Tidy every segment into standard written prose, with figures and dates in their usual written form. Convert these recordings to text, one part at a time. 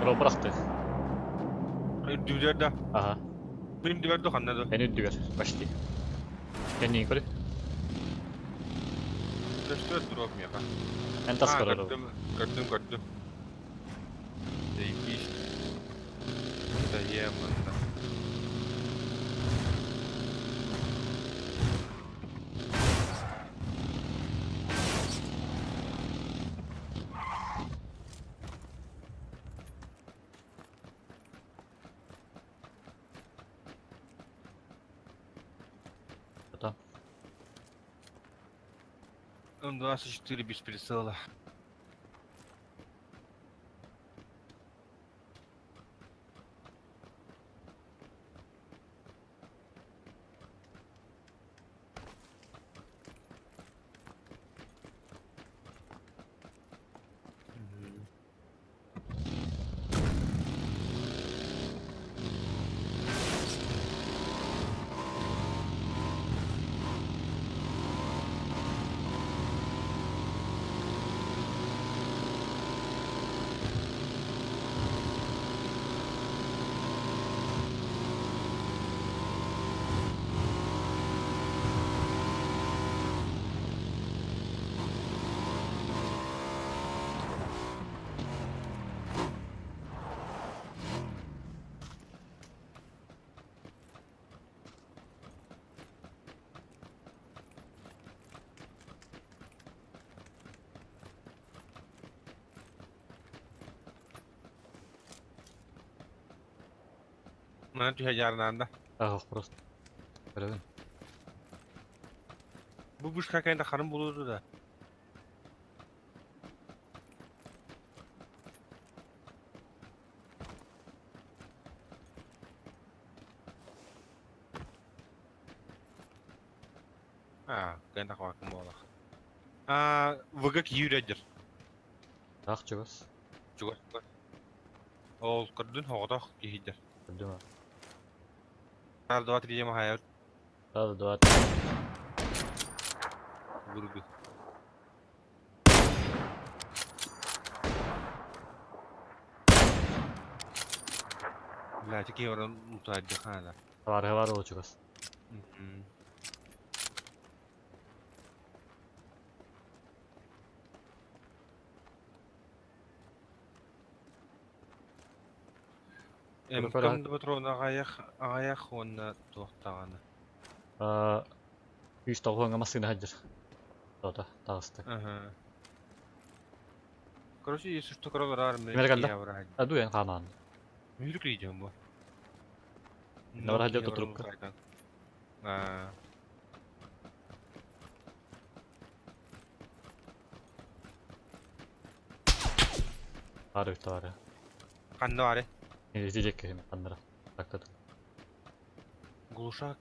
Бырахты. Үрдүбүтүгэр да? Аха. Мин үрдүбэр да ханна да? Эн үрдүгэр почти. Кэнниин көрү. Көстөр дроп миэхэ. Эн тас А, көрөр. көрдүм, көрдүм, көрдүм. Заебись. Да манна. Что М24 без прицела. Манан түһэ дьаарнаанда. Ах, просто. Көрөбүн. Бу бушка кэннэ харын булуду да. Аа, кэннэ хавакын буолах. Аа, ВГ киирэ дир. Ах, чугас. Чугас. Ол көрдүн хоҕотох киһидэр. Көрдүм. Раз, два, три, махайар. Раз, два, три. Вырубил. Бля, такие орон утаадьахаана. Бар, бар ол чугас. МК патрон аҕайах аҕайах уонна туох даҕаны. Үс тоҕуоҥа массыына сылдьар. Тота таҕыста. Аха. Короче, если что, королар Кимэр кэллэ? А дуйан хаамаан. Мүлүк идем бу. Навар хадьа тутурукка. Аа. Баар үттэ баар. Ханна баары? Ити киһим ханнара. Так Глушак.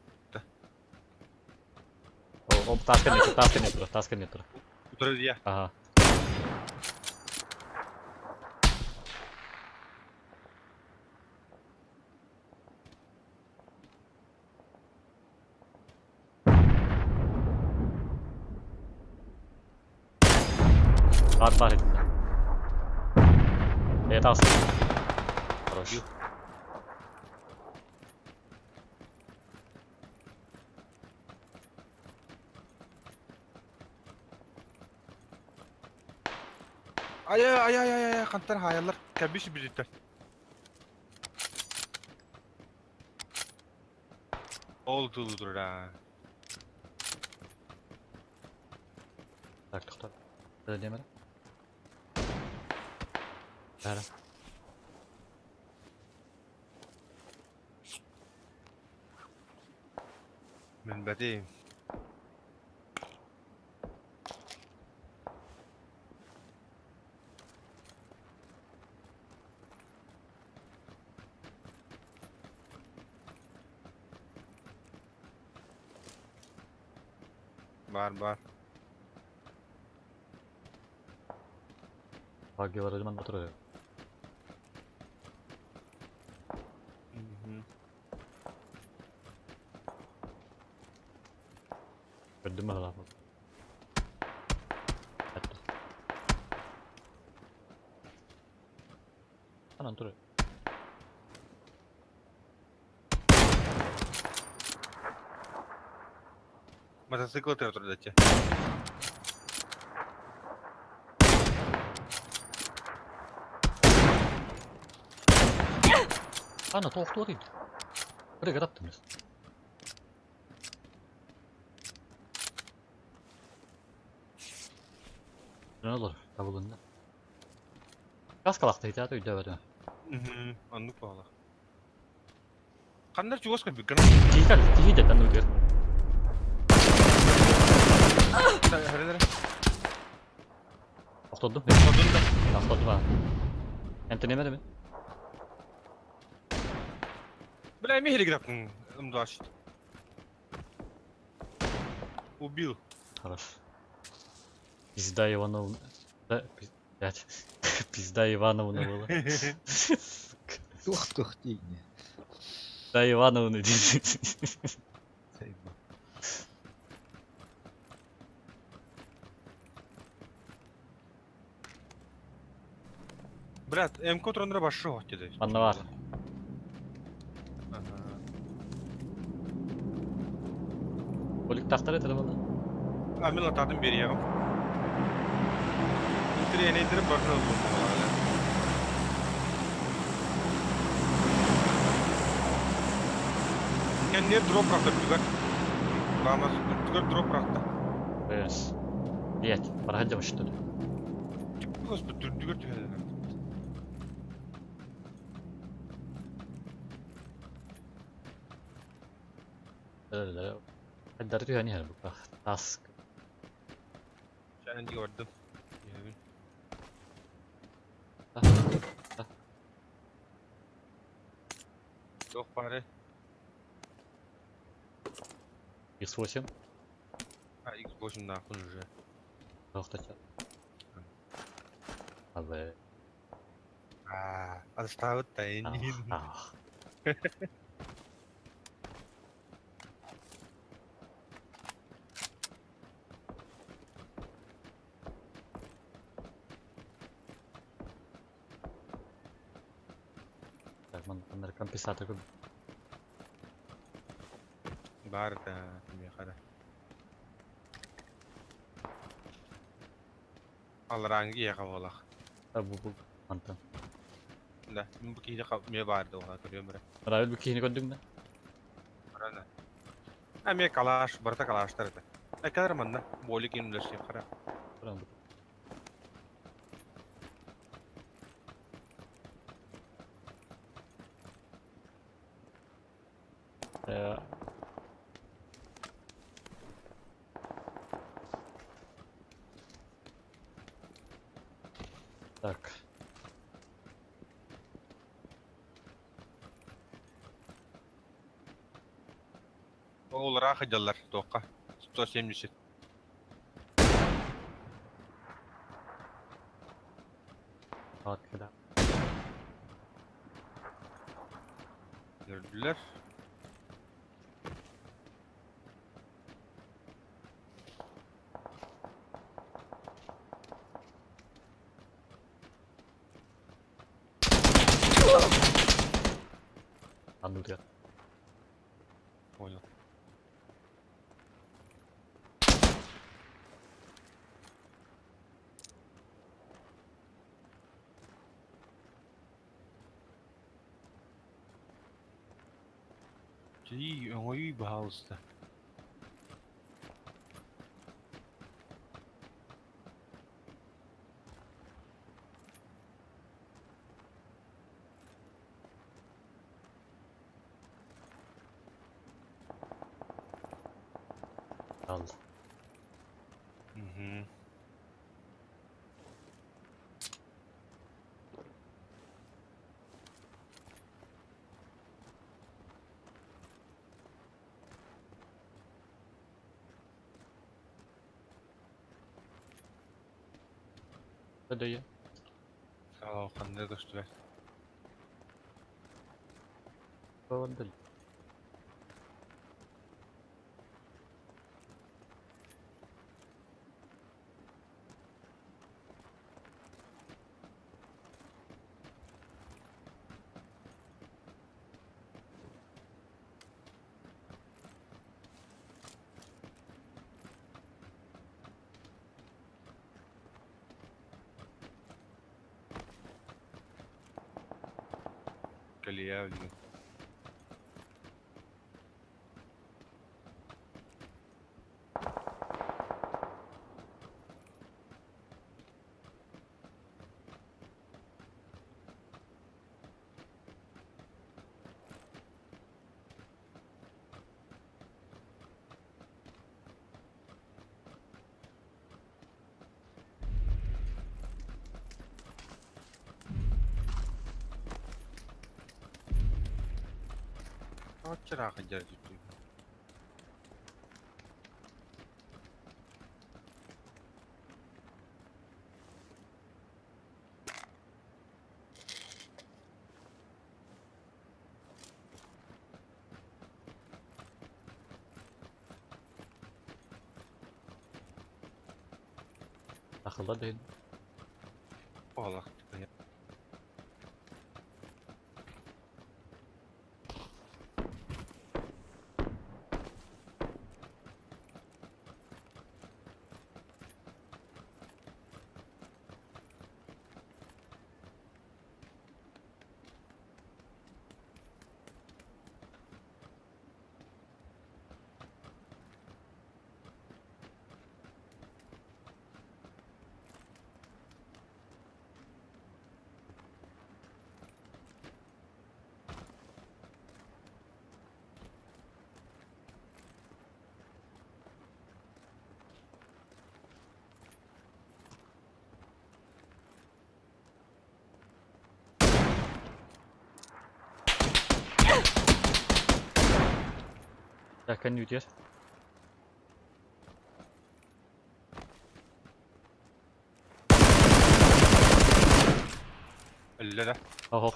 О, таска не таска не тура, таска не тура. Друзья. Ага. Бар бар етті. Е, тас. Хорош. Ай ай ай ай ай хантар хаялар кәбиш бизиттер. Ол тулу турар. Так, тоқтат. Демер. Бәрі. Билбэтим. Бар бар. Багилар man отырыр. Көрдүм ала. Анан турар. Мотоцикл тыа турдаччы. Ана тохтуо дейт. Бирге таптым. Олор табылынна. Каскалахта итаата өйдөөбөтүм. Оннук буолла. Ханна чугас көрбүккүн? Киһи киһи дэтэн үтүөр. Хөрөлөр. Охтордум. Охтордун да. Охтордум аа. Эмтэнемэ дemi? Бля, эми хелиграфын ымдаш. Убил. Хорош. Пизда Ивановна. Да, блядь. Пизда Ивановна была. Сука. Тух-тух тиийне. Пизда Ивановна. Сайба. Брат, МК тронра башы хот деді. Манна бар. Ага. Полик тахтар этэ буолла. А мен атадым бериягым. Интер барын ылбым. Кеннер дроп рахта түгөр. Бамас түгөр дроп рахта. Yes. Блять, барахадьям что ли? Господи, түгөр түгөр. Хайдары түһэн иһэр бу таск. Сен gördüm. Yok bari. X8. Ha X8 нахуй уже. Тоқтача. Абы. А, отставит та Ах. Так, ман компенсатор көп. Бар да, мехара. Алранги яга болах. Бу мантан. Да, бу киһи ме барды ола көрөм бре. Равил бу киһини көрдүң да? Арана. А ме калаш, барта калаштар это. Экадыр манна, боли кин үлешке кара. Туран бу. Так. Ол рахы жаллар тоққа. 170. Вот когда. Gördüler. Аннутря. Понял. Ой, ой, пожалуйста. Ал. Угу. Дөйө. Сау, қандай көстүбэ. Бавандыл. Кэлиэ билигин. Оччо дьэр дьүттүү. Akılda değil. Oğlak. Erken yürüyor. Өллө Oho.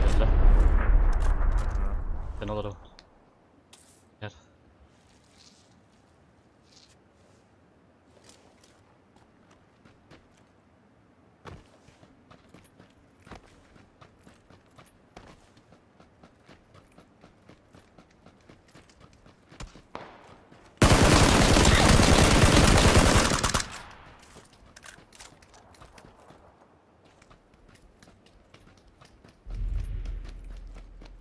Öldü. Ben olurum. Gel.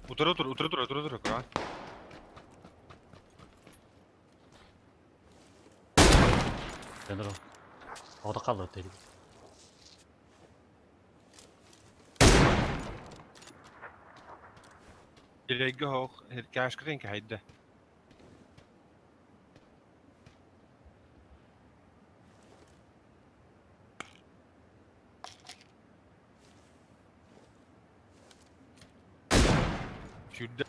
Утары тур, утары тур, утары тур, кыра. Ben olurum. Orada kaldı dedi. Direkt hoog, het kaaskring heidde. Сүүрдэ.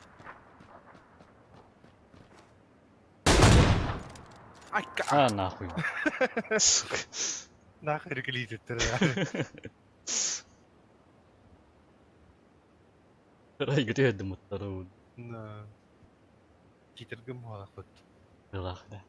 Айка! А нахуй. Сука. Нахер кэлиититтэр. Рай грядым второго. Китергем буолахпыт. Лах, да.